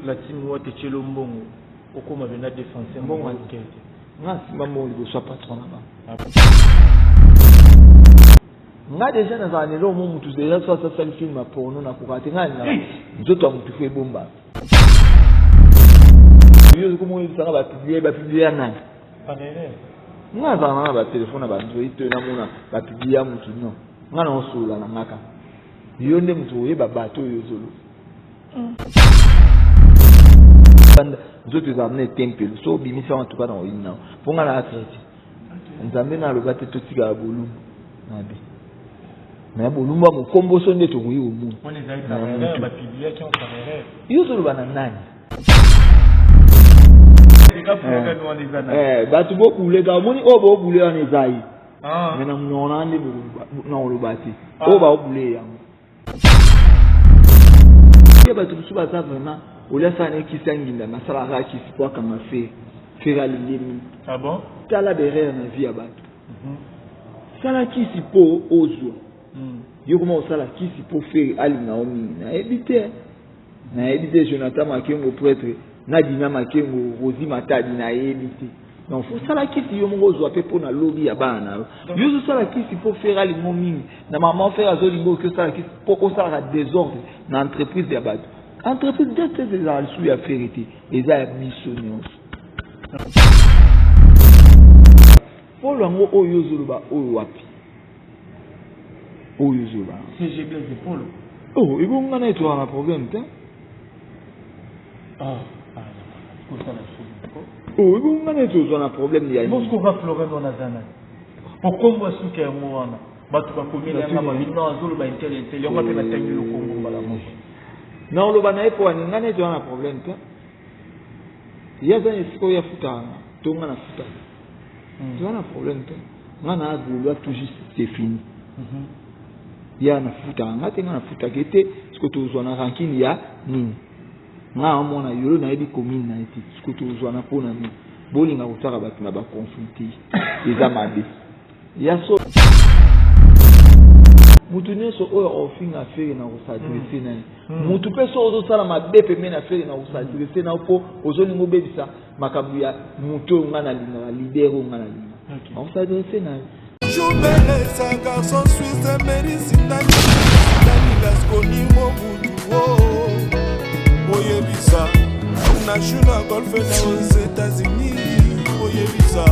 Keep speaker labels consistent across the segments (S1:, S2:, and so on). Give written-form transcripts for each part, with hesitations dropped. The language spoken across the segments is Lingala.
S1: La team Wata etieli yo mbongo okoma penza defenseur
S2: Mbongo ya nini? Nga nasimba mbongo liboso ya patron na bango. Nga dejà nazala na eloko moko mutu dejà soki asali film ya porno nakokaka te nga nalingaka nzoto ya mutu faut ebombama. Yo okomi koyebisa nga ba publie ba publie ya nani? Nga nazala na nga ba telephone na ba android te namona ba publie ya mutu non. Nga naosolola na nga kaka. Yo nde mutu oyeba bato oyo ozoloba. Nzoto ezala na etempelo so obimisi yango tuka na oyina mpo nga na chrétien. Nzambe na aloba te totikala bolumbu mabe. Mais bolumbu ya mokomboso nde tokoki komona. Yo ozoloba na nani? Eh, bato bobule omoni oyo bobule wana eza ye. Ah. Mais na monoko na nde nakoloba te. Ah. Oyo baobule yango. Ye bato mosusu baza vraiment olia asala na kisi ya nginda mais asalaka kaka kisi mpo akanga fere. Fere alingi mingi.
S1: Ah bon?
S2: Tala berere na vie ya bato. Mhm. Sala kisi mpo ozwa. Mm. Yo koma kosala kisi mpo fere alinga yo mingi. Nayebi te. Nayebi te Jonathan Makengo prêtre na Dina Makengo Rosie Matadi nayebi te. Donc faut sala kisi yo moko ozwa pe pona lobi ya bana na yo. Yo ozosala kisi po Ferre alingo mingi na maman Ferre azolinga oki osala kisi po osalaka desordre na entreprise ya bato. Entreprise te ezala lisusu ya Ferre te, eza ya biso nyonso. Polo yango oyo ozoloba oyo wapi? Oyo ozoloba.
S1: CG Blaise Polo.
S2: Oh, ebongo nga na ye tozala na problème te.
S1: Ah, ah, kosala soni.
S2: Oh, ebongo nga na ye tozwa na problème ya nini?
S1: Bosco va Florent wana aza nani? Po kombo ya suka yango wana bato bakomeli yanga babi non azoloba intel intel yango mpe natangi yo kombo mbala moko.
S2: Na oloba na ye po ani nga na ye toza na problème te. Ye aza na esika oyo afutaka nga to nga nafutaka. Toza na problème te. Nga na gaulois tout juste c'est fini. Ye anafutaka nga te nga nafutaka ye te siko tozwa na rancune ya nini? Nga na mwana yolo nayebi commune na ye te siko tozwa na mpo na nini? Bolinga kotiaka bato na ba conflit te eza mabe. Ya solo mutu nyonso oyo akofinga Ferre na kosadresse na ye. Mutu mpe soki ozosala mabe pembeni ya Ferre na kosadresse na yo mpo ozolinga obebisa makambo ya mutu oyo nga nalingaka, leader oyo nga nalingaka. Nakosadresse na yo.
S3: Jubelesa garçon suisse Mary Sindani Sindani Lasconi Mobutu oh oyebisa na Juna Golf na aux États-Unis oyebisa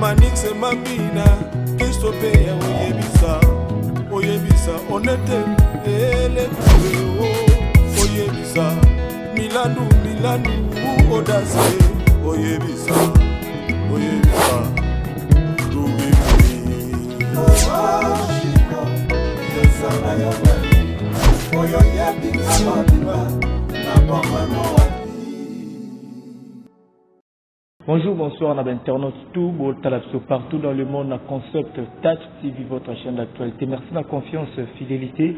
S3: Manix Mambina Christo Peya oyebisa oyebisa Onete Elekue oh oyebisa Milandu Milandu Odase oyebisa oyebisa
S1: Bonjour, bonsoir, na internautes tout, botala biso partout dans le monde, na concept Touch TV, votre chaîne d'actualité. Merci na confiance, fidélité.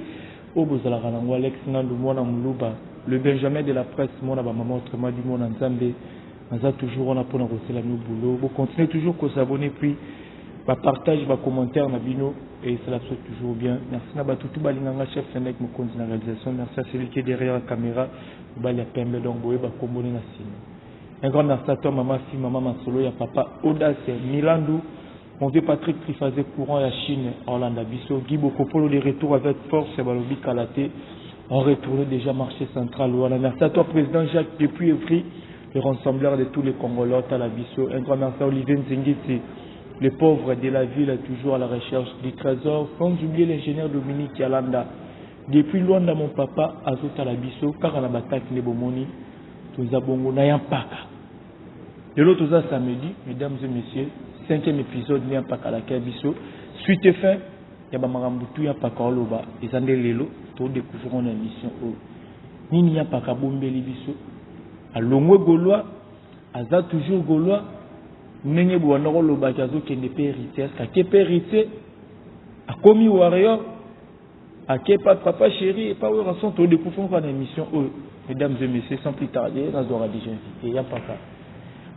S1: Oyo bozalaka nango Alex Ngandu mwana muluba, le Benjamin de la presse, mwana ba maman autrement dit mwana Nzambe. Naza toujours wana pona kosala bino boulot. Bo continuer toujours ko s'abonner puis ba partage ba commentaires na bino et ça biso toujours bien. Merci na batu tout balinga nga chef Fendek mokonzi na réalisation. Merci à celui qui est derrière la caméra, mobali ya pembe donc boye ba komboni na sima. Un grand merci à toi maman fi maman Masolo ya papa Audace Milandu. Mon vieux Patrick Trifazé courant ya Chine Orlando biso Guy Bokopolo de retour avec force ya balobi kala te. On retourne déjà marché central wana. Merci à toi président Jacques depuis Evry, le rassembleur de tous les Congolais tala biso. Un grand merci à Olivier Nzingiti, le pauvre de la ville toujours à la recherche du trésor, sans oublier l'ingénieur Dominique Yalanda. Depuis Luanda mon papa azotala biso kaka na bataki nde bomoni toza bongo na ya mpaka. Lelo toza samedi, mesdames et messieurs, cinquième épisode ya mpaka la biso. Suite et fin ya ba makambo tu ya mpaka oloba eza nde lelo to découvrir na émission oyo. Nini ya mpaka bombeli biso? Alongwe Gaulois, aza toujours Gaulois. Ndenge bwanda kolobaki azokende pe héritier, est-ce que pe héritier akomi warrior? Ake pa papa chéri et pa Werrason to découvrir na émission oyo. Mesdames et messieurs, sans plus tarder, nazwaka déjà invité ya mpaka.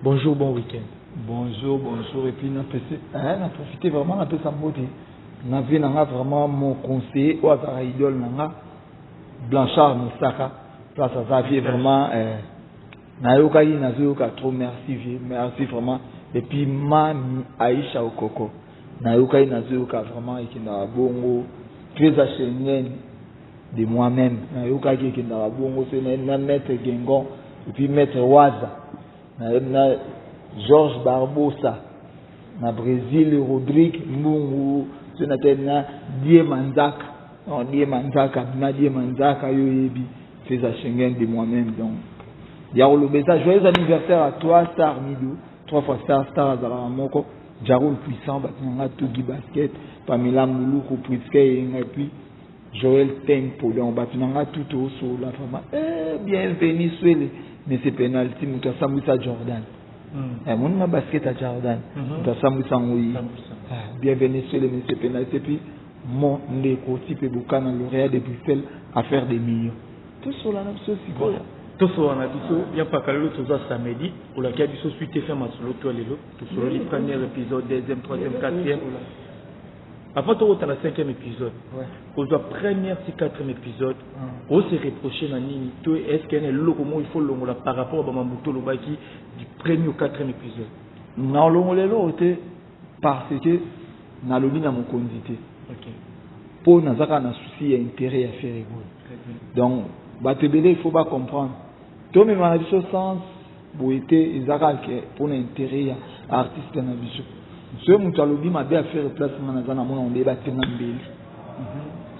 S1: Bonjour, bon week-end.
S2: Bonjour, bonjour. Et puis, na pese, hein, na profité vraiment na pesa mbote. Na vie na nga vraiment mon conseiller oyo azalaka idole na nga Blanchard Mosaka. Place aza vieux vraiment, nayokaki, nazoyoka trop. Merci vieux, merci vraiment. Et puis mami Aisha Okoko, nayokaki, nazoyoka vraiment, ekendaka bongo. Trésor Schengen de moi-même, nayokaki, ekendaka bongo. So na maître Gengon et puis maître Waza na Georges Barbosa na Brésil, Rodrigue Mbungu, so na te na Die Manzaka, non, Die Manzaka, na Die Manzaka, yo yebi Trésor Schengen de moi-même. Donc ya koloba eza joyeux anniversaire à toi, Star Mido, trois fois star, star azalaka moko. Jarol puissant, bato na nga Togi Basket, Pamela Muluku, Priske Eyenga et puis Joël Tempo. Donc bato na nga tout tosola vraiment. Bienvenue Swele, mais c'est penalty, moto asambwisa Jordan. Moninga basket ya Jordan, moto asambwisa yango ye. Bienvenue Swele, mais c'est penalty. Et puis mon ndeko Tipe Bokana, lauréat de Bruxelles, affaire des millions, tosola na biso sikoyo.
S1: Tosola na biso ya mpaka lelo. Toza samedi, olakia biso suite fe masolo to lelo tosololi premier épisode, deuxième, troisième, quatrième. Avant tokota na cinquième épisode, kozwa première ti quatrième épisode, ose reproche na nini to est ce que na eloko moko il faut longola par rapport à bamambo tolobaki du premier au quatrième épisode?
S2: Nalongola eloko te parce que nalobi na mokonzi te, mpo naza kaka na souci ya intérêt ya Ferre Gola. Donc bato ebele, il faut bacomprendre, tomema na biso sens boye te. Eza kaka mpona intérêt ya artiste na biso. Soki moto alobi mabe affaire, place nga naza, namona onde batenga mbeli.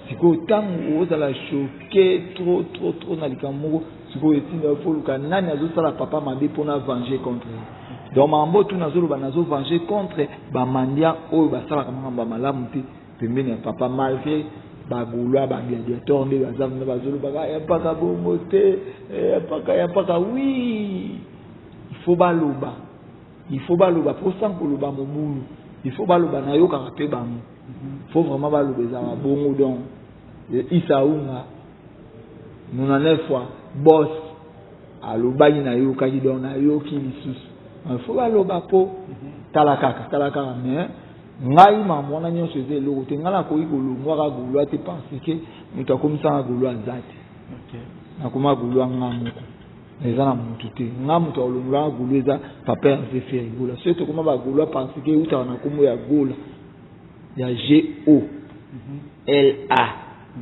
S2: Sikoyo ntango ozala choqué trop trop trop na likambo moko, sikoyo etinda foluka nani azosala papa mabe mpona venger contre ye. Donc makambo oyo tu nazoloba, nazovenger contre bamandia oyo basalaka makambo ya malamu te pembeni ya papa, malgré bagaulois, bagladiateur nde baza na bazolobaka ya mpaka bongo te, ya mpaka, ya mpaka. Oui, il faut baloba, il faut baloba, mpo sans koloba mobulu. Il faut baloba, nayokaka mpe bango, faut vraiment baloba, ezalaka bongo. Donc Isa Unga 99 fois boss alobaki, nayokaki, donc nayoki lisusu, il faut baloba mpo tala kaka, tala kaka. Mais ngai makambo wana nyonso eza eloko te. Ngai nakoki kolongwaka gaulois te parce que moto akomisanga gaulois aza te. Nakoma gaulois nga moko, eza na motu te. Nga moto akolongolaka gaulois eza papa Hervé Ferre Gola. Soki tokoma bagaulois parce que eutaka na nkombo ya Gola, ya Gola,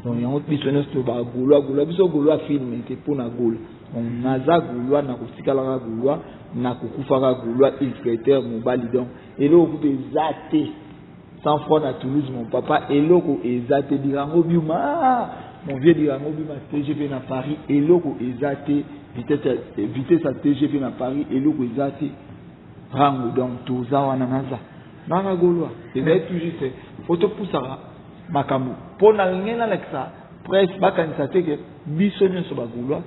S2: donc yango biso nyonso to bagaulois. Gaulois, biso gaulois film te mpona Gola. Donc naza gaulois, nakotikalaka gaulois, nakokufaka gaulois, inspecteur mobali. Donc eloko kutu eza te, sans froid na Toulouse, mon papa, eloko eza te. Dirango Biuma, ah, mon vieux Dirango Biuma, TGV na Paris, eloko eza te. Vitesse ya TGV na Paris, eloko eza te rango. Donc toza wana, naza nanga gaulois. Ezali tout juste fo topusaka makambo mpo na ngai nalakisa presse, bakanisa te ke biso nyonso bagaulois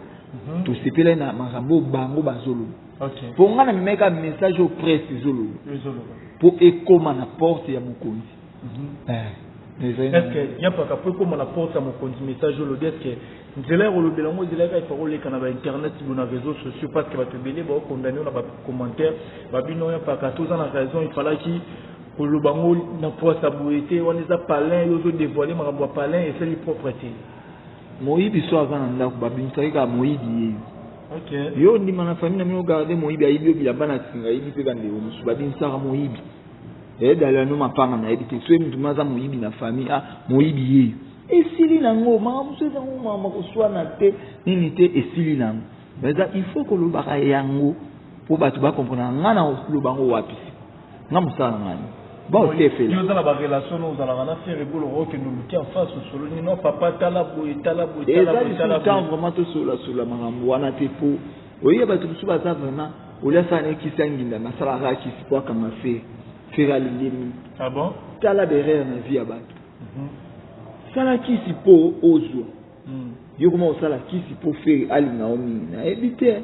S2: tosepelai na makambo oyo bango bazoloba. Mpo ngai na memeka message oyo presse ezoloba mpo ekóma na porte ya mokonzi.
S1: Est ce que ya mpaka mpo ekóma na porte ya mokonzi, message olobi, est ce que nzela ya kolobela yango ezalaka efa koleka na bainternet bo na réseaux sociaux? Parce que bato ebele baokondane na bacommentaire, babino ya mpaka toza na raison, ifalaki koloba ngo na poisa boye te. Wana eza palin, yo ozodévoile makambo ya palin, esali propre te.
S2: Moyibi so aza na ndako, babimisaki kaka moyibi ye. Yo ndima na famille na bino, garde moyibi ayibi yo bilamba na singa, ayibi mpe bandeko mosusu, babimisaka moyibi eyedala no mapanga. Nayebi te soki mutu aza moyibi na famille. Ah, moyibi ye, esili nango. Makambo mosusu ezango makambo koswana te, nini te, esili nango. Eza il faut kolobaka yango mpo bato bacomprendre. Nga na koloba yango wapi? Nga mosala na ngani baotefela.
S1: Oza na barelation no, ozalaka na Ferre Gola, okende oluki en face, osololi: "No papa, tala boye, tala boye"?
S2: Eza lisusu temps vraiment tosolasola makambo wana te, mpo oyebi bato mosusu baza vraiment olia asala na ekisi ya nginda, nasalaka kisi mpo akanga Ferre. Ferre alingi mingi.
S1: Ah bon?
S2: Tala berere na vie ya bato. Sala kisi mpo ozwa. Yo koma kosala kisi mpo Ferre alinga yo mingi, nayebi te,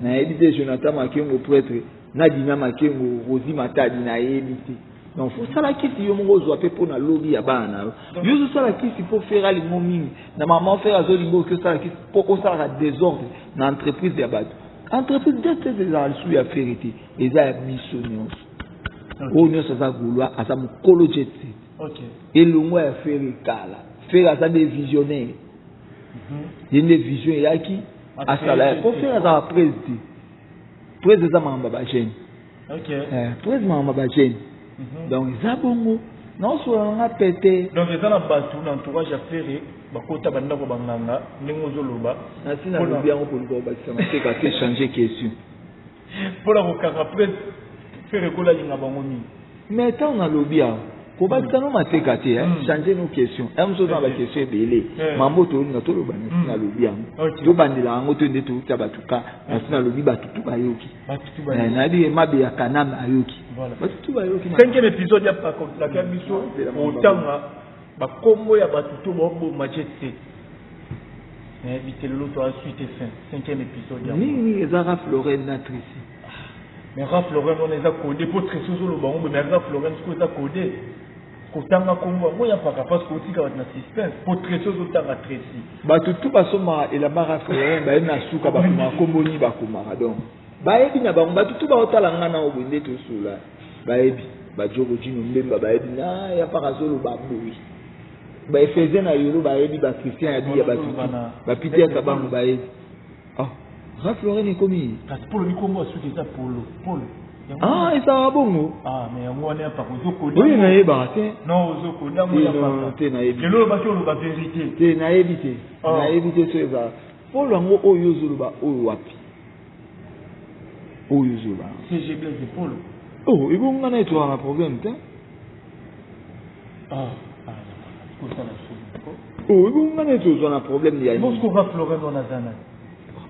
S2: nayebi te. Jonathan Makengo prêtre na Dina Makengo, Rosi Matadi, nayebi te. Donc fosala kisi yo moko ozwa mpe mpo na lobi ya bana na yo. Yo ozosala kisi mpo Ferre alingo mingi na mama Ferre azolinga, oki osala kisi mpo osalaka désordre na entreprise ya bato. Entreprise te ezala lisusu ya Ferre te, eza ya biso nyonso. Oyo nyonso aza gaulois aza mokolo jet set. Elongo ya Ferre kala, Ferre aza nde visionnaire, ye nde vision eyaki. Asala po Ferre azalaka prese te. Prese eza makambo ya bajeune. Prese makambo ya bajeune. Donc eza bongo, naosola na nga pete.
S1: Donc eza na bato na entourage ya Ferre bakota bandako banganga ndenge ozoloba.
S2: Nasi nalobi yango, koluka kobakisa mateka te, change question.
S1: Mpona kokanga prese, Ferre Gola alinga bango mingi.
S2: Mais ntango nalobi awa, kobakisa no mateka te, change no question. Ya mosusu oza na baquestion ebele, mambo tolinga toloba. Nasi nalobi yango, tobandela yango to nde touta bato ka. Nasi nalobi, bato tu bayoki. Nayebi mabe ya kaname ayoki, bato tu bayoki.
S1: Cinquième épisode ya pakotlaka biso, otanga bakombo ya bato to baoboma Jet Set. Nayebi te, lelo toa suite fin cinquième épisode.
S2: Mingi eza Ralph Lauren na Tracy.
S1: Mais Ralph Lauren wana eza codé, mpo Tracy ozoloba ngo, mais Ralph Lauren sikoyo eza codé. Kotanga kombo yango ya mpaka, parce que otika bato na suspense, mpo Tracy ozotanga Tracy.
S2: Bato tu basomaka elamba Ralph Lauren, bayebi na suka bakomaka kombo nini bakomaka. Donc bayebi na bango, bato tu baotala nga na oboye nde tosola, bayebi bajoko jino mbemba, bayebi na ya mpaka azoloba boye, baefésien na yolo bayebi, bachristian ya biya, bato bapitiaka bango bayebi. Ah, Ralph Lauren ekomi.
S1: Kasi polo likombo ya suki eza polo polo.
S2: Ah, ezalaka bongo.
S1: Ah, mais yango wana ya paka ozokoda.
S2: Oyo nayebaka te.
S1: Non, ozokoda yango ya paka.
S2: Te, nayebi.
S1: Lelo olobaki, oloba vérité.
S2: Te, nayebi te, nayebi te. So ezala polo yango oyo ozoloba, oyo wapi oyo ozoloba?
S1: CG Blaise Polo.
S2: Oh, ebongo nga na etwaka na problème te.
S1: Ah, kosala.
S2: Oh, ebongo nga na ete ozwa na problème ya
S1: Bosco Ralph Lauren wana aza nani?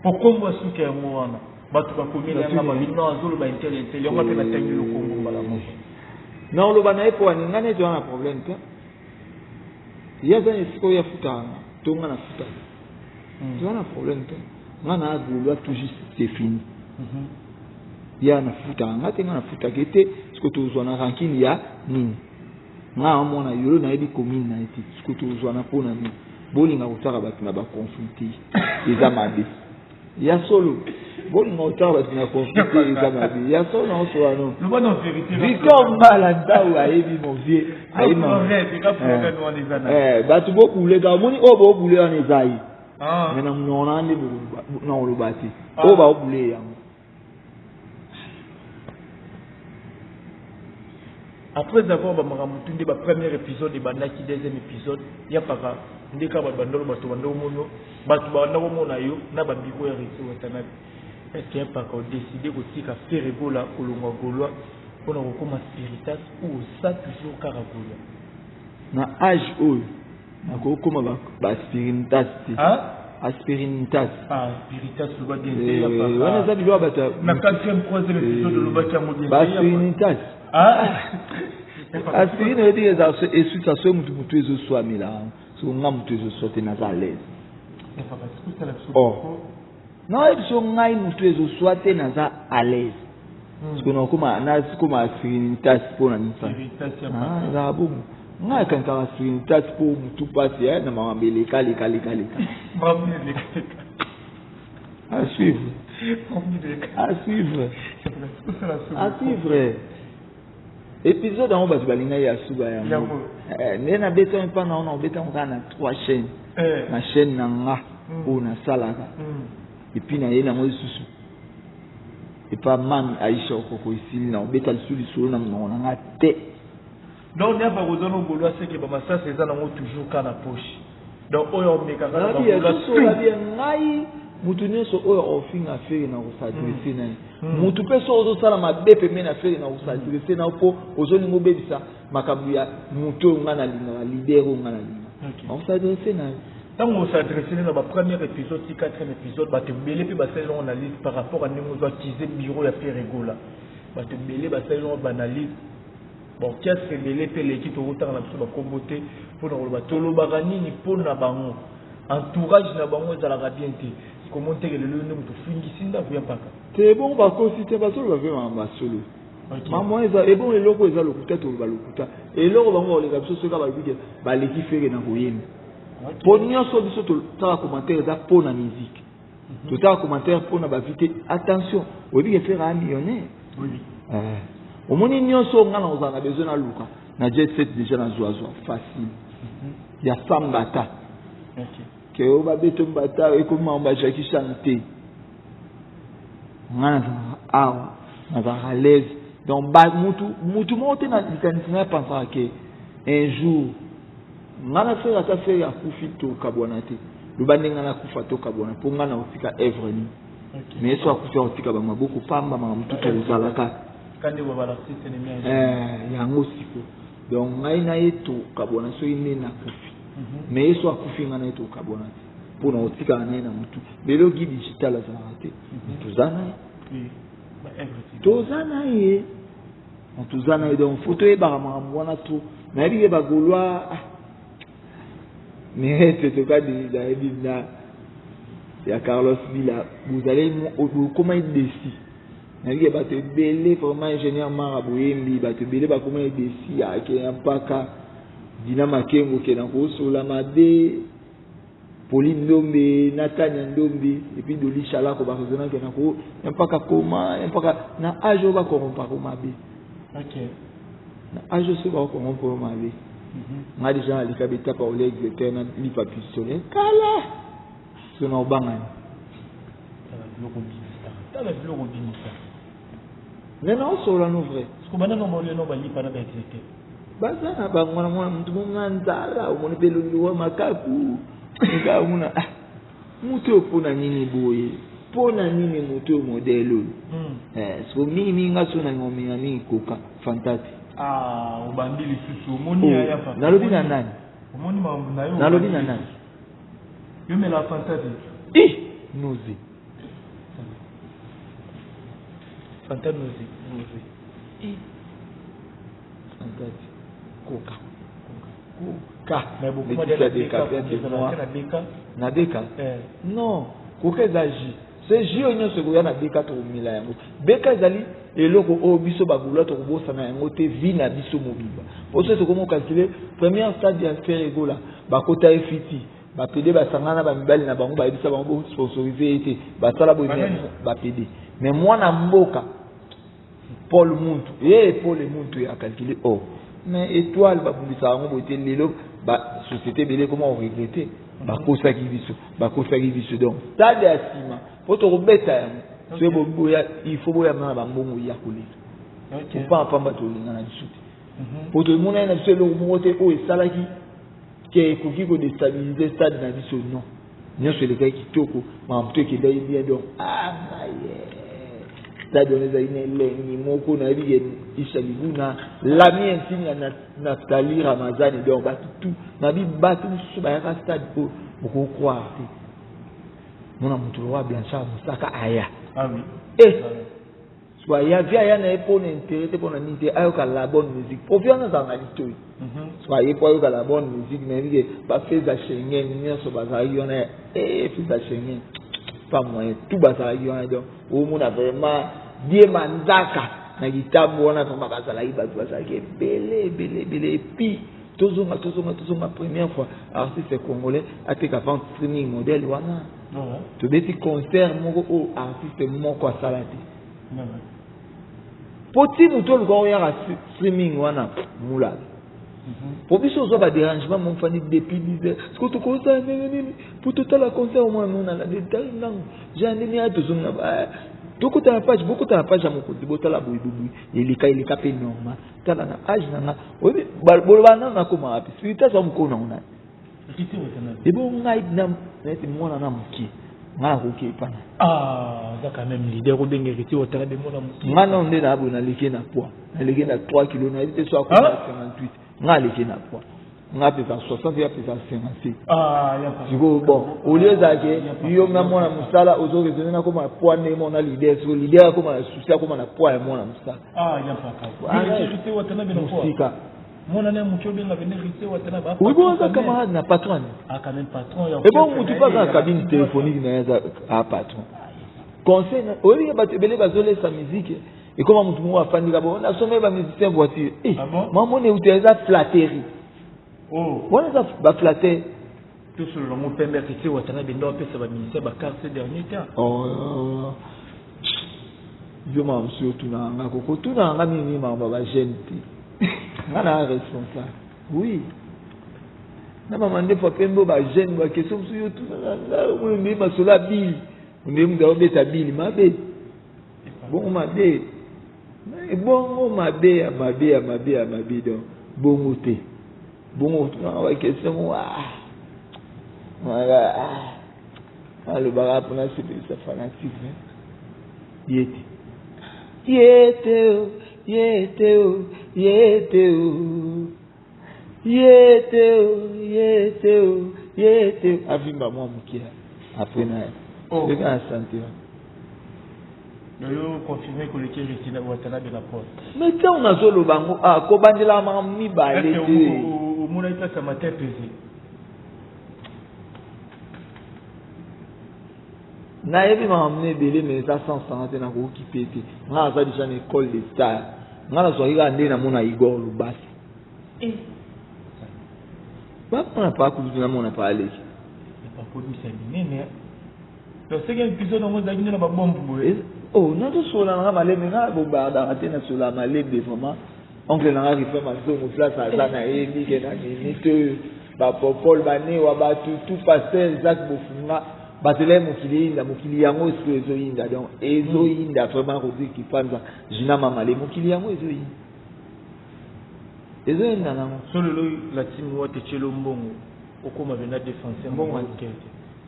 S1: Po kombo ya suki yango wana, bato bakomeli yanga babi non, azoloba intel intel, yango mpe natangi yo kombo mbala moko.
S2: Na oloba na ye mpo wani nga neti wana na problème te. Ye aza na esika oyo afutaka nga to nga nafutaka, toza na problème te. Nga na gaulois tout juste, c'est fini. Ye nafutaka nga te, nga nafutaka ye te. Siko tozwa na rancune ya nini? Nga amona yolo, nayebi commune na ye te. Siko tozwana mpona nini? Bolinga kotaka bato na baconflit te, eza mabe ya solo. Bolinga kotaka bato na conflit te, eza mabe ya solo. Na osola no Victor Mbala Ntau ayebi mon vieux, ayebi bato bobule kaka. Omoni oyo bobule wana eza ye, mais na monoko na nde na koloba te. Oyo baobule yango.
S1: Après avoir bamakambo tu nde bapremier épisode ebandaki, deuxième épisode ya paka nde kaka bato bandolo, bato banda komono, bato banda komona yo na babiro ya Héritier Watanabe. Est ce que ya paka odécide kotika Ferre Gola, kolongwa gaulois mpona kokóma spiritas, ou oza toujours kaka gaulois?
S2: Na age oyo nakokóma baspiritas te. Aspirinitas.
S1: Spiritas, loba bien.
S2: Wana eza biloko bato.
S1: Na quatrième, troisième épisode olobaki yango bien.
S2: Baspirinitas, aspirine oyebi eza eswisa so mutu, mutu ezoswamela. So nga mutu ezoswa te, naza à l'aise. Oh, nayebi so ngai mutu ezoswa te, naza à l'aise. Siko nakoma, nakoma aspirinitas mpona nini? Ezala bongo, ngai akanisaka aspirinitas mpo mutu mpasi na makambo eleka leka leka leka. À suivre, à suivre, à suivre. Épisode yango bato balingai ya suba yango nde nabetami mpa na wana, obetango kaka na trois chaîne, na chaîne na nga oyo nasalaka, et puis naye nango lisusu epa mami Aisha Okoko. Esili na obeta lisusu lisolo na monoko na nga te.
S1: Donc nde bakozwa no gaulois seke bamasasi eza nango toujours ka na poche. Donc oyo omekaka na
S2: Nabia ngai, mutu nyonso oyo ofinga Ferre na kos'adresser na ye. Mutu mpe so ozosala mabe pembeni na Ferre, na kos'adresser na yo, mpo ozolinga obebisa makambo ya motu oyo ngai nalingaka, leader oyo ngai nalingaka, nakos'adresser na ye.
S1: Ntango os'adresser na bapremière épisode ti quatrième épisode, bato ebele mpe basali yango analyse par rapport a ndenge ozwa akize bureau ya Ferre Gola. Bato ebele basali yango baanalyse, baorchestre ebele mpe eleki. Tokotanga na biso bakombo te mpona koloba tolobaka nini mpona bango, entourage na bango ezalaka bien te. Sikomo nteke lelo nde moto ofingisi ndako ya mpaka.
S2: Te, bongo bakosi te, bazoloba mpe makambo ya solo. Mambo eza ebongo, eloko eza lokuta, toloba lokuta. Eloko bango bakoleka biso, soki balobi ke baleki Ferre na koyemba, mpo nyonso biso totala commentaire eza mpo na musique, totala commentaire mpo na bavi te. Attention, oyebi ke Ferre aya millionnaire. Omoni nyonso nga na kozala na besoin naluka na Jet Set, déjà nazwazwa facile ya sambata. Ke oyo babeto mbata ekomi makambo ya Jackie Chan te. Nga nazalaka awa, nazalaka à l'aise. Donc ba mutu mutu moko te na likanisi na ye pensaka ke un jour nga na Ferre, ata Ferre akufi tokabwana te. Loba nde nga nakufa tokabwana mpo nga na kotika œuvre nini. Mais so akufi akotika ba maboko pamba, makambo tu tokozalaka. Eh, yango siko. Donc ngai na ye tokabwana soki nde nakufi. Mais ye so akufi, ngai na ye tokabwana te mpo na kotikala na ye na motu. Lelo Guy Digital azalaka te, toza na ye, toza na ye, toza na ye. Donc faut toyebaka makambo wana trop. Nayebi ke bagaulois Mirete tokadi, nayebi na ya Carlos Bila, bozali bokoma déçus. Nayebi ke bato ebele vraiment, ingénieur Mara boyembi, bato ebele bakoma déçus ake ya mpaka Dina Makengo ke na kosola mabe Pauline Ndombe, Natania Ndombe et puis Doli Chalako bakozonaki na ko ya mpaka koma ya mpaka na âge oyo bakorompaka mabe. Na âge oyo soki bakokorompa oyo mabe, nga déjà nalika betapa olia exeter na lipa pistolet kala so na obangani.
S1: Tala biloko obimisa.
S2: Mais naosolola no vrai.
S1: Banda no baolia no balipa na baexete.
S2: Baza na bango wana, mwana mutu monga nzala, omoni mpe elongi wa makaku eka omona ah, mutu oyo mpona nini boye, mpona nini mutu oyo modèle oyo? Eh, siko mingimingi nga so nalinga omela mingi Coca, Fanta te.
S1: Ah, obandi lisusu, omoni yaya papa.
S2: Nalobi na nani?
S1: Omoni makambo na yo.
S2: Nalobi na nani?
S1: Yo mela Fanta te?
S2: I noze.
S1: Fanta noze.
S2: Noze, Fanta te, Coca, Coca.
S1: Mais
S2: Laetitia Deka de moi na beka. Non, Coca eza jus, se jus oyo nyonso ekoya na beka, tokomela yango. Beka ezali eloko oyo biso bagaulois tokobosana yango te vie na biso mobimba. Po so tokomi ocalculer première stade ya Ferre Gola, bakota ye fiti, bapédés basangana na bamibali na bango, bayebisa bango bosponsoriser ye te, basala boye bapédés. Mais mwana mboka Paul Muntu ye, Paul Muntu ye acalculer, oh mais étoile babundisaka yango boye te. Lelo basociété ebele ekoma koregretter, bakosaki biso, bakosaki biso. Donc stade ya nsima mpo tokobeta yango, soki boya, il faut boyamba na bambongo ya koleka opamba tolinga na biso te, po tomonani na biso eloko moko te oyo esalaki ke ekoki kodéstabiliser stade na biso. Non, nyonso elekaki kitoko, makambo to ekendaki bien. Donc ah ngai, stade wana ezali na elengi moko. Nayebi ke Isha Libuna, lami intime ya Naftali Ramazani, donc bato tu nabi, bato mosusu bayaka stade oyo okocroire te. Mona moto lokola Blanchard Mosaka aya.
S1: Ah oui.
S2: Eh, so aya vi, aya na ye mpona intérêt te, mpona nini te, ayoka la bonne musique. Po vi wana azala na litoi, so aye po ayoka la bonne musique. Nayebi ke bafeza Schengen nyonso bazalaki wana, feza Schengen pas moyen, tout bazalaki wana. Donc omona vraiment die manzaka na kitambo wana, vraiment bazalaki, bato bazalaki ebele ebele ebele. Et puis tozonga, tozonga, tozonga, première fois artiste congolais ateka vente streaming modèle wana. Tobeti concert moko oyo artiste moko asala te, po ti motu oluka oyaka streaming wana mulala, po biso ozwa badérangement mofandi depuis 10 heures. Siko tokozala ndenge nini po totala concert? Omona nonala détail nango ja ndenge ya tozonga, tokota na page, bokota na page ya mokonzi, botala boye boye, eleka eleka mpe normal. Tala na age na nga, oyebi boloba nano nakoma wapi? Spiritas wa mokolo nango nani? Ebo ngai neti mwana na mokie, ngai nakoki epana.
S1: Aza quand même leader, obenga Héritier Watanabe mwana mokie?
S2: Ngai nano nde na boye, naleki na poids, naleki na 3 kilo, nayebi te so akoma 58. Ngai aleki na poids, ngai apesa 60, ye apesa 57. Sikoyo bon, olie ezalake yo na mwana mosala ozoraisonner, nakoma na poids ndenge mona leader. Sikoyo leader akoma na souci, akoma na poids ya mwana mosala. Mosika.
S1: Mwana ne moki obenga pene Héritier Watanabe.
S2: Oui, bon, aza camarade na patron.
S1: Ah, quand même patron ya.
S2: Ebo mutu mpe aza na cabine téléphonique na ye, aza a patron. Conseil, oyebi ke bato ebele bazolesa musique, ekoma mutu moko afandika bo nasomeli bamusicien voiture. Mamoni euti, eza flatterie wana, eza baflatter.
S1: Tosolola ngo pembe, Héritier Watanabe ndo apesa bamusicien bacarte ces dernier temps.
S2: Oh, yo mama mosusu otunaka nga, kokotunaka nga mingi makambo ya bajeune te. Nga na responsable, oui. Na bamandefu ya pembe oyo bajeune, baquestion mosusu yo tunaka nga, oyo nde masolo ya bili, nde moto aobeta bili mabe, bongo mabe, bongo mabe ya mabe ya mabe ya mabe. Donc bongo te, bongo otunaka baquestion moko, alobaka mpona sepelisa fanatique ye te, ye te o, ye te o, ye te o, ye te o, ye te o, ye te o. Avimba mwa moke après na ye eka na sante wana.
S1: Yo confirme koleki Héritier Watanabe na poste?
S2: Mais ntango nazoloba yango, kobandelaka makambo mibale te.
S1: Omonaki place ya matin pesé?
S2: Nayebi makambo no ebele, mais eza sans sanga te, nakoki mpe te. Nga naza déjà na école de star. Nga nazwaki kaka nde namona Igor Lubasi, bamona pa kutu, namona pa aleki.
S1: Bakodisa minene, donc seke épisode yango ezalaki nde na babombe boye?
S2: Oh, nazosola nanga malembe, nga bobardaka te, nasola malembe vraiment. Oncle nanga Rifa Mazongo, place aza, nayebi ke na minute oyo bapopole banewa batutu, pasteur Isaac Bofunga, bazela ye. Mokili eyinda, mokili yango sikoyo ezoyinda, donc ezoyinda vraiment. Rodrigue Kipanza, Jina Mamale, mokili yango ezoyinda, ezoyinda nango.
S1: So lelo la team Wata etielo mbongo, okóma mpenza défenseur?
S2: Mbongo
S1: te?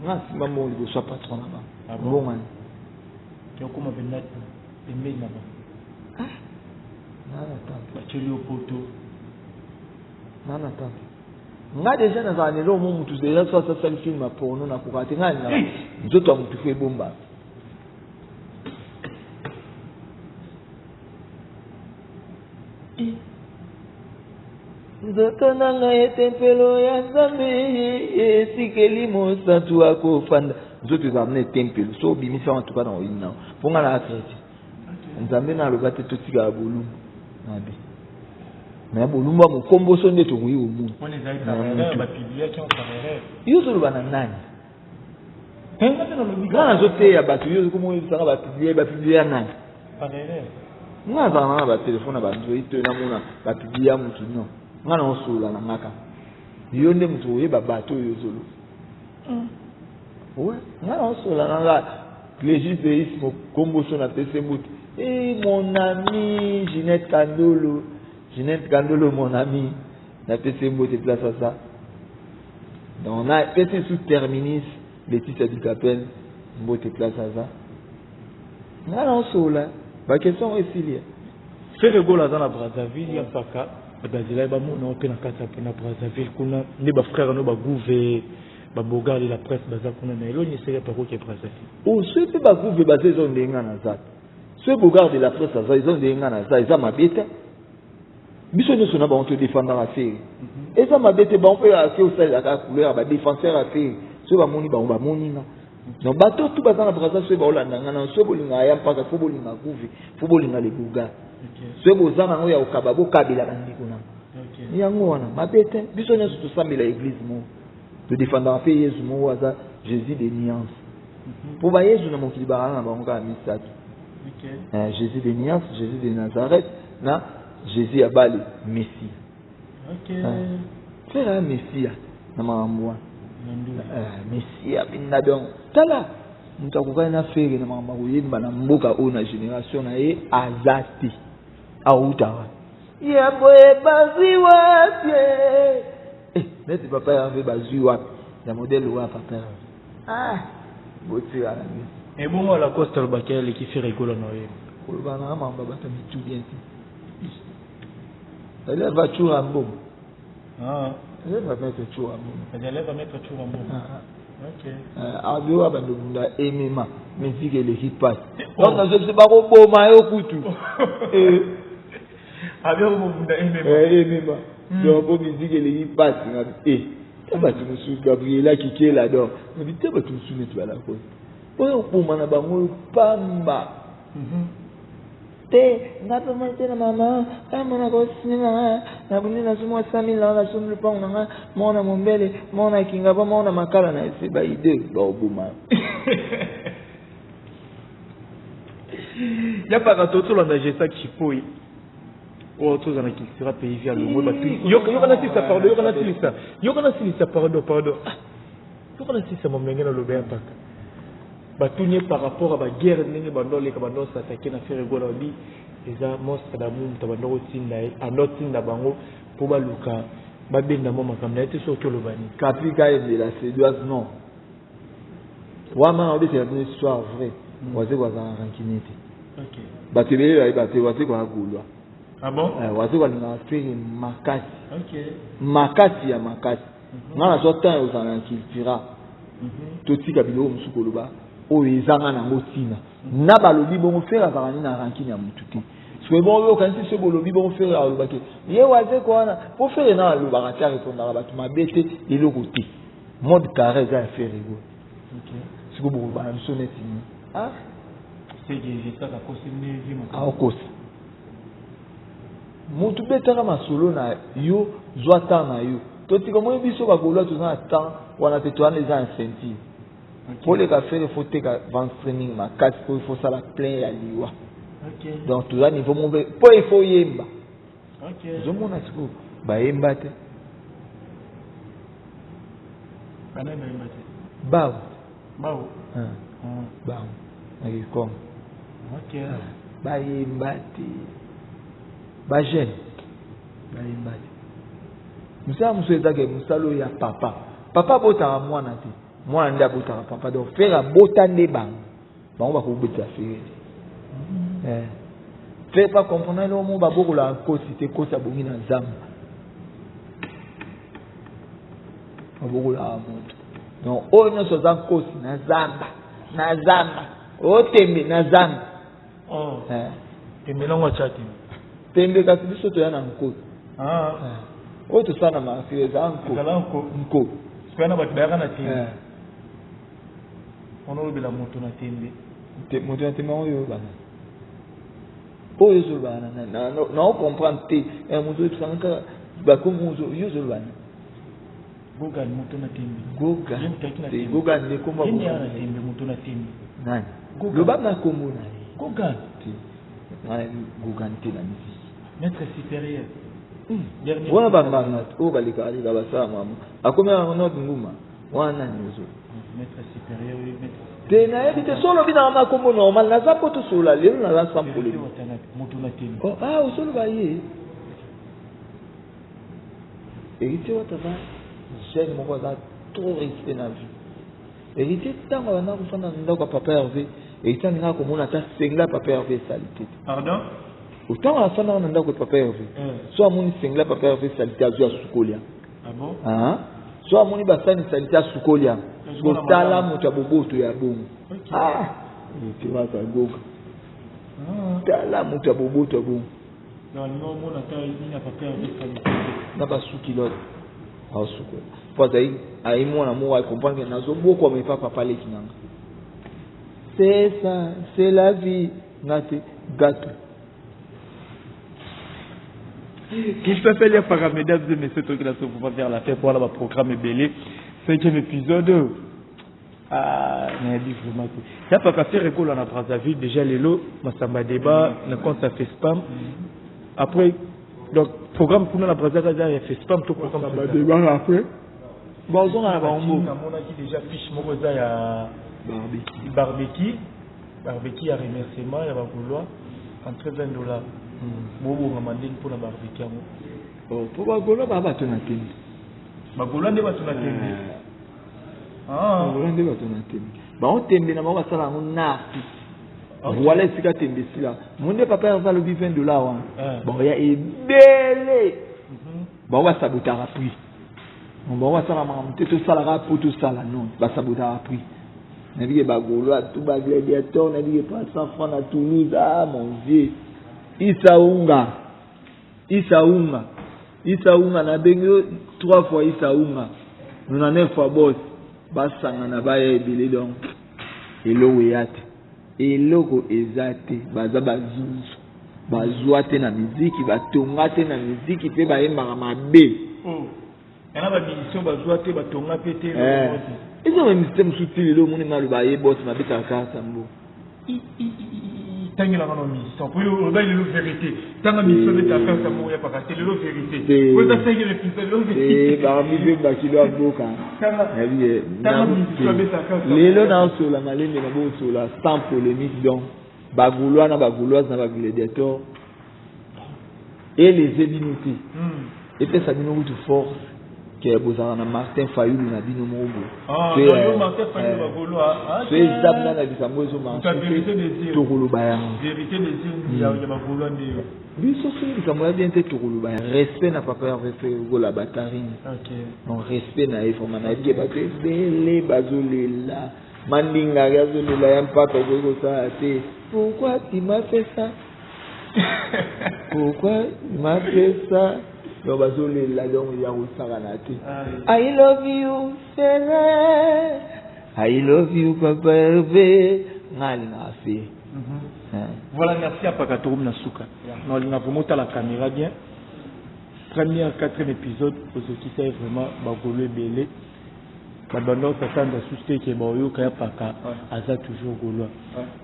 S2: Nga asimba mbongo liboso ya patron na bango, mbongo ani?
S1: Okóma mpenza pembeni na bango?
S2: Naa na tante.
S1: Batieli yo poto?
S2: Naa na tante. Nga déjà nazala na eloko mo, mutu déjà so asasali film ya porno, nakoka te. Nga alingaka nzoto ya mutu fo ebomba. Nzoto na ngai etempelo ya Nzambe, esikeli mosantu akofanda. Nzoto ezala mna etempelo, so obimisi yango tuka na oyini nango, mpo nga na chrétien. Nzambe na aloba te totikala bolumbu mabe, me bolumbu ya mokomboso nde tokoki komona. Yo ozoloba na nani? Nga nazoteya bato, yo okomoyebisanga bapublier, bapublier ya nani? Nga nazala na batelefone na baandroid to namona bapublier ya motu? Non, nga naosolola na nga kaka. Yo nde moto oyeba bato oyo ozoloba. Ouais, nga naosolola na nga. Clégis Eis Mokomboso, napesi mbutu. E mon ami Ginette Kandolo, Ginette Kandolo, mon ami, napesi mbote place aza. Donc napesi sous terminus Laetitia Dikapel mbote place aza. Nga naosolola, baquestion oyo esili.
S1: Ferre Gola aza na Brazzaville ya mpaka bazela bamona mpe na kati ya na Brazzaville kuna nde bafrère no bagouve, babogard de la presse baza kuna na eloni esali ya paroki ya Brazzaville.
S2: O soki mpe bagouve baza, eza ndenge nga naza. Soki bogard de la presse aza, eza ndenge nga naza. Eza mabe te, biso nyonso na bango todefendaka Ferre, eza mabe te. Bango mpe ake osalelaka couleur ya badéfenseur ya Ferre. Soki bamoni bango, bamoni nga. Donc bato tu baza na Braza, soki baolanda nga na, soki bolingaka ya mpaka, fo bolinga gouve, fo bolinga le boga. Soki boza nango ya kokaba, bokabela bandeko nango yango wana, mabe te. Biso nyonso tosambela église moko, todefendaka mpe Yesu moko, aza Jésus de nuance, mpo bayesu na mokili bakala na bango kaka misato: Jésus de nuance, Jésus de Nazareth na Jésus ya bale Messie. Frère ya Messia na makambo wana, Messia mpena. Donc tala, moto akokani na Ferre na makambo akoyemba na mboka oyo na génération na ye aza te. Auta wapi ya boye? Bazwi wapi neti papa Herve? Bazwi wapi ya modèle oyo ya papa Herve? Ah, botikala biso.
S1: Ebongo Lacoste alobaki aleki Ferre Gola na oyeba?
S2: Koloba nanga makambo ya bato ya mitu bien te. Élève atura mbongo, élève amettre tura mbongo.
S1: Élève amettre tura mbongo, ok.
S2: Abioka bandobunda emema musique eleki pasi, donc nazo biso bakoboma yo kutu.
S1: Abioka bobunda emema.
S2: Emema, donc po musique eleki pasi. Ngabi e te bato mosusu, Gabriela Kikela, donc ngabi te bato mosusu neti balakosi oyo oboma na bango pamba te. Nga mpe moi te na mama amona kosine na nga nabundi, nazwi mwa 100 000 nanga, nasombi lupango na nga moko na Mombele, moko na Kingaba, moko na Makala na ese baide baoboma.
S1: Ya paka, totolanda Gesac Chipoi. Oyo toza na cultura pays via longo batu yoka yoka na silisa pardon yoka na silisa yoka na silisa pardon pardon ah yoka na silisa mamlenge na lobe ya mpaka batuni ye par rapport ya baguerre ndenge bando oleka bando osatake na Ferre Gola babi eza monstre d'amour moto abanda kotinda ye ando atinda bango mpo baluka babenda mwa makambo na ye te soki oloba nini.
S2: Kapi Kayembela Suédoise non wana naobetela bino histoire vraie. Wazekwa azalaka rancunier te. Bato ebele bayeba te Wazekwa agolwa.
S1: Ah bon?
S2: Eh, Wazekwa alingaka Ferre makasi. Makasi ya makasi. Nga nazwa temps ya kozala na cultura. Totika biloko mosusu koloba oyo ezanga nango ntina. Na balobi bongo Ferre azalaka nini na rancune ya motu te. Soki bongo okanisi soki bolobi bongo Ferre alobaki ye Wazekwa wana po Ferre na alobaka te arepondaka bato mabe te eloko te. Mode carré eza ya Ferre Gola. Sikoyo bokoloba na biso neti nini? Ah? Aokosa. Mutu betaka masolo na yo, zwa temps na yo. Totika omoni biso ba Golois toza na temps wana te, towana eza na ceinture. Po leka Ferre faut teka vente streaming makasi po il faut sala plein ya liwa. Donc toza niveau moko po il faut yemba. Ozomona sikoyo bayemba te. Bao.
S1: Bao.
S2: Bao. Na Kikongo. Bayemba te. Ba jeune bayemba te. Mosala mosusu ezake mosala oyo ya papa. Papa abotaka mwana te. Mwana nde abotaka papa. Donc Ferre abota nde bango. Bango bakobetela Ferre te. Ferre pas comprendre eloko moko babokolaka nkosi te, nkosi abongi na zamba. Babokolaka moto. Donc oyo nyonso aza nkosi na zamba, na zamba. Otembe na zamba.
S1: Oh. Tembe nango atya tembe.
S2: Tembe kasi biso toya na nkosi. Oyo tosala na martyr eza nko.
S1: Ezala nko.
S2: Nko.
S1: Sikoyo na bato bayaka na tembe. Wana olobela moto na tembe.
S2: Moto na tembe yango oyo oyebana. Oyo ozoloba na nani? Na comprendre te. Moto oyebisanga kaka bakomi yo ozoloba nani?
S1: Gogan moto na tembe.
S2: Gogan.
S1: Ye moto ayaki na tembe.
S2: Gogan nde kombo
S1: ya Gogan. na tembe moto na tembe.
S2: Nani? Gogan. Loba na kombo na ye.
S1: Gogan.
S2: Te. Ngai nayebi Gogan te na musique.
S1: Maître supérieur.
S2: Dernier. Wana banganga oyo balekaka leka basala mama. Akomi Arnaud Nguma. Wana nani ozo?
S1: Maître supérieur, maître.
S2: Te nayebi te solo bina na kombo normal naza po tosolola lelo naza sans polemique.
S1: Moto na tembe.
S2: Oh, ah osoloba ye. Héritier Wata aza jeune moko aza trop respect na vie. Héritier ntango abanda kofanda na ndako ya papa Hervé, Héritier alingaka komona ata sengla ya papa Hervé esali te.
S1: Pardon?
S2: Ntango afandaka na ndako ya papa Hervé, so amoni sengla ya papa Hervé esali te azwi asukoli yango.
S1: Ah bon?
S2: Ah. So amoni basani esali te asukoli yango. Kotala moto ya boboto ya bongo. Ah, Héritier Wata goga. Tala moto ya boboto ya bongo. Na basuki lote aosukola po azali ayi mwana moko acomprendre ke nazobokwama epa papa leki nanga c'est ça, c'est la vie nga te gâteau.
S1: Qu'il s'appelle Yafara, mesdames et messieurs, toi qui la sauve pour vers la fin pour la programme ebele. Cinquième épisode. Ah, nayebi vraiment te. Yafaka Ferre Gola na Brazzaville, déjà lelo, Massamba débat, na compte ça fait spam. Après, donc, programme kuna na Brazzaville, il y a fait spam, tout programme.
S2: Massamba débat après. Bon, on a la bombe.
S1: Namonaki déjà fiche moko eza ya
S2: barbecue.
S1: Barbecue. Barbecue ya remerciement ya ba Gaulois entre 20 $. Bobongama ndenge mpona barbecue yango.
S2: Oh, po ba Gaulois ba bato na tembe.
S1: Ba Gaulois nde bato na tembe.
S2: Ba Gaulois nde bato na tembe. Bango tembe na bango basala yango na artiste. Voilà esika tembe esila. Monde papa Hervé alobi 20 $ wana. Bon ya ebele. Bango basabotaka prix. Bango basala makambo te tosalaka po tosala non basabotaka prix. Nabike ba Gaulois tout ba gladiateur nabike pas 100 francs na Toulouse ah mon vieux. Issa Unga. Issa Unga. Issa Unga na bengi 3 fois Issa Unga. 99 fois boss. Basanga na baya ebele donc eloko eya te. Eloko eza te baza bazuzu. Bazwa te na miziki, batonga te na miziki pe bayembaka mabe.
S1: Oh. Yana ba musicien bazwa te batonga pe te.
S2: Eza ba musicien mosusu ti lelo omoni malu baye boss mabetaka carte mbo.
S1: Tangelanga na musicien po oloba lelo vérité. Tanga musicien abeta kaka moko ya paka te lelo vérité. Po eza cinquième épisode lelo vérité.
S2: Barbi mpe bakilo ya mboka.
S1: Tanga musicien abeta kaka.
S2: Lelo naosola malembe na bosola sans polémique donc bagaulois na bagauloise na bagladiateur eleze bino te. Epesa bino kutu force ke bozalaka na Martin Fayulu na bino moko boye. So eza bina na likambo ezomarche tokoloba yango biso soki likambo ya bien te tokoloba ya respect na papa Hervé Ferre Batarine. Donc respect na ye vraiment nayebi ke bato ebele bazolela mandingari azolela ya mpaka okoki kosala te. Pourquoi tu m'as fait ça? Pourquoi tu m'as fait ça? Donc bazolela donc ya kosakana te. I love you Ferre, I love you papa Hervé, nga alingaka Ferre.
S1: Voilà, merci à Paka Torum na suka. Na vraiment la caméra bien. Première, quatrième épisode, ozokisa vraiment bagolo ebele. Babanda osatanda susu te ke baoyoka ya paka aza toujours gaulois.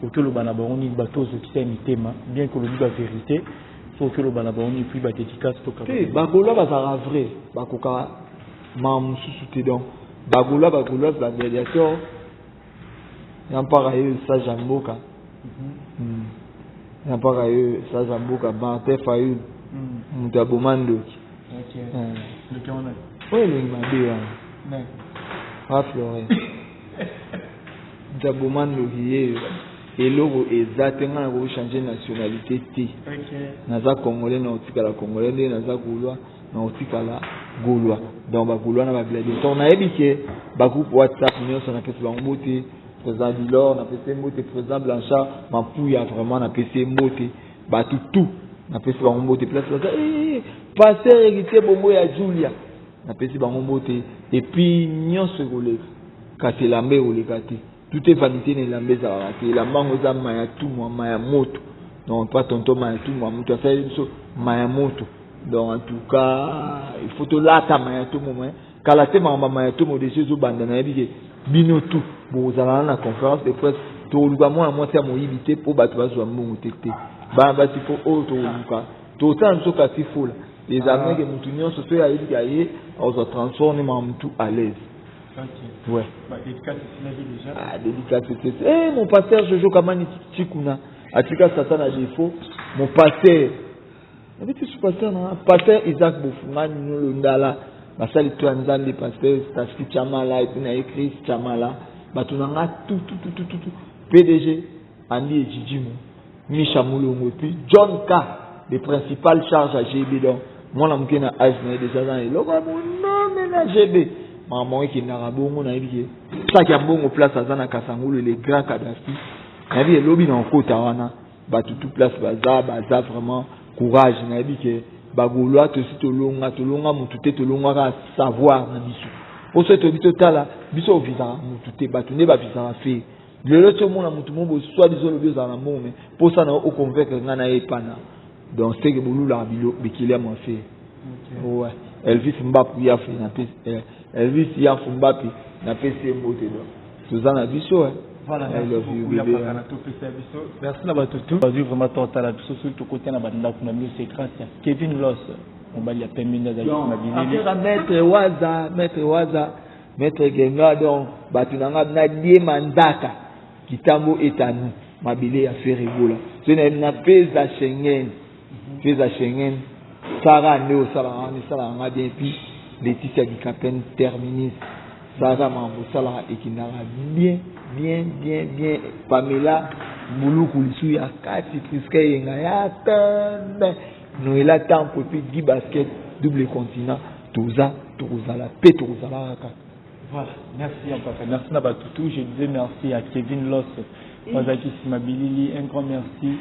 S1: Okoloba na bango nini bato ozokisa ya mitema, bien que olobi ba vérité, so okoloba na bango nini puis ba dédicace toka.
S2: Te bagaulois bazalaka vrai, bakoka ma mosusu te donc bagaulois bagauloise bagladiateur ya mpaka ye sage ya mboka. Ya mpaka ye sage ya mboka Martin Fayulu moto aboma ndoki. Oyo elongi mabe wana Raflore moto aboma ndoki ye eloko eza te nga na kochange nationalité te. Naza congolais na otikala congolais nde naza gaulois na otikala gaulois. Donc bagaulois na bagladiateur nayebi ke bagroupe WhatsApp nyonso napesi bango mbote. Président Dilor napesi mbote, président Blanchard Mampuya vraiment napesi mbote, bato tout napesi bango mbote place baza pasteur héritier bongo ya Julia napesi bango mbote. Et puis nyonso ekoleka kasi elamba ekoleka te, tout est vanité na elamba ezalaka te. Elamba yango eza maya tumwa maya moto, donc pas tonton maya tumwa moto asaleli biso maya moto. Donc en tout cas il faut tolata maya tumwa kala te makambo maya tumwa deja ezobanda nayebi ke bino tout bozala na conférence de presse toluka mwana mwasi ya moyibi te mpo bato bazwa mbongo te te bana basi fo oyo toluka totala biso kasi fula ezala ndenge mutu nyonso soki ayebi ke aye azwa transport ne makambo mutu à l'aise. Ouais.
S1: Bah, dédicace déjà.
S2: Ah, dédicace c'est eh mon pasteur Jojo Kamani Chikuna atika satan à défaut mon pasteur. Nabi tu pasteur na pasteur Isaac Bofungani Nolondala basali to nzambe pasteur Staski Chamala et puis na écrit Chamala bato na nga tout tout tout tout tout PDG Andy et Jijimu Misha Mulongo et puis John K le principal charge à GB donc moi na muke na âge na déjà dans eloko mon na GB maman qui na bongo na yebi saki ya mbongo place aza na Kasangulu le grand Kadhafi na yebi elobi na okota wana bato tout place baza baza vraiment courage na yebi ke bagaulois tosi tolonga tolonga mutu te tolongaka savoir na biso po soki toyebi totala biso ovisaka mutu te bato nde bavisaka fe lelo ti omona mutu moko soit disant olobi ozala na mbongo me mposa na yo oconvaincre ngai na ye epana donc seke bolulaka bikili ya mwa fe. Ouais. Elvis Mbapu yafu na pesi Elvis yafu Mbapi na pesi mbote donc toza na biso.
S1: Voilà, merci beaucoup ya paka na topesa biso. Merci na bato tout bazwi vraiment totala biso soki tokoti na bandako na biso c'est grâce à Kevin Loss mobali ya pembe nde azali na bilili.
S2: Maître Waza, Maître Waza, Maître Genga donc bato na nga na diema nzaka kitambo etanu mabele ya Ferre Gola. So na na pesa Schengen. Pesa Schengen Sarah nde osalaka wana esalaka nga bien puis Laetitia Dikapen terminus Sarah mambo osalaka ekendaka bien bien bien bien Pamela Mbuluku lisu ya kati Priska Yenga ya pembe Noela Tampo et puis Guy Basket double continent toza tokozala pe tokozala kaka.
S1: Voilà, merci Ampaka, merci na batutu. Je disais merci à Kevin Loss, Wazaki Simabilili, un grand merci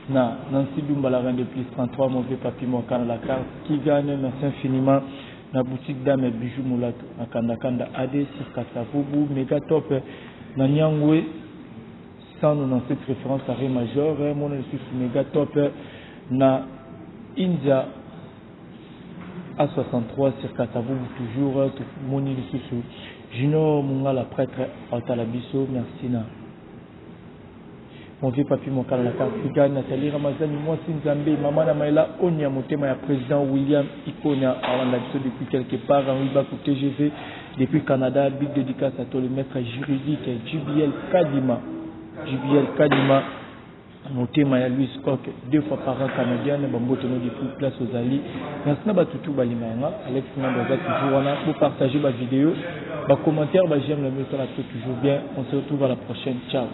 S1: na Nancy Dumba la reine de plus 33 mauvais papi Mokana la carte qui gagne, merci infiniment na boutique dame bijoux Mulato na Kanda Kanda AD sur Kasavubu méga top na Nyangwe 197 référence à Ré Major mon méga top na India A63 sur Kasavubu toujours moni lisusu Junior Mungala prêtre Otala biso merci na. Mon vieux Papi Mokala na Kartiga, Nathalie Ramazani, mwasi Nzambe, mama na Maëla Onia, motema ya président William Ikonia, alanda biso depuis quelque part, Henri Bakou TGV, depuis Canada, big dédicace à toi le maître juridique JBL Kadima, JBL Kadima, motema ya Louis Coq, deux fois par an canadien, bambote no depuis place ozali. Merci na bato tout balingaka nga, Alex Nando aza toujours wana, pour partager ba vidéo, ba commentaire, ba j'aime, la ça toujours bien. On se retrouve à la prochaine. Ciao.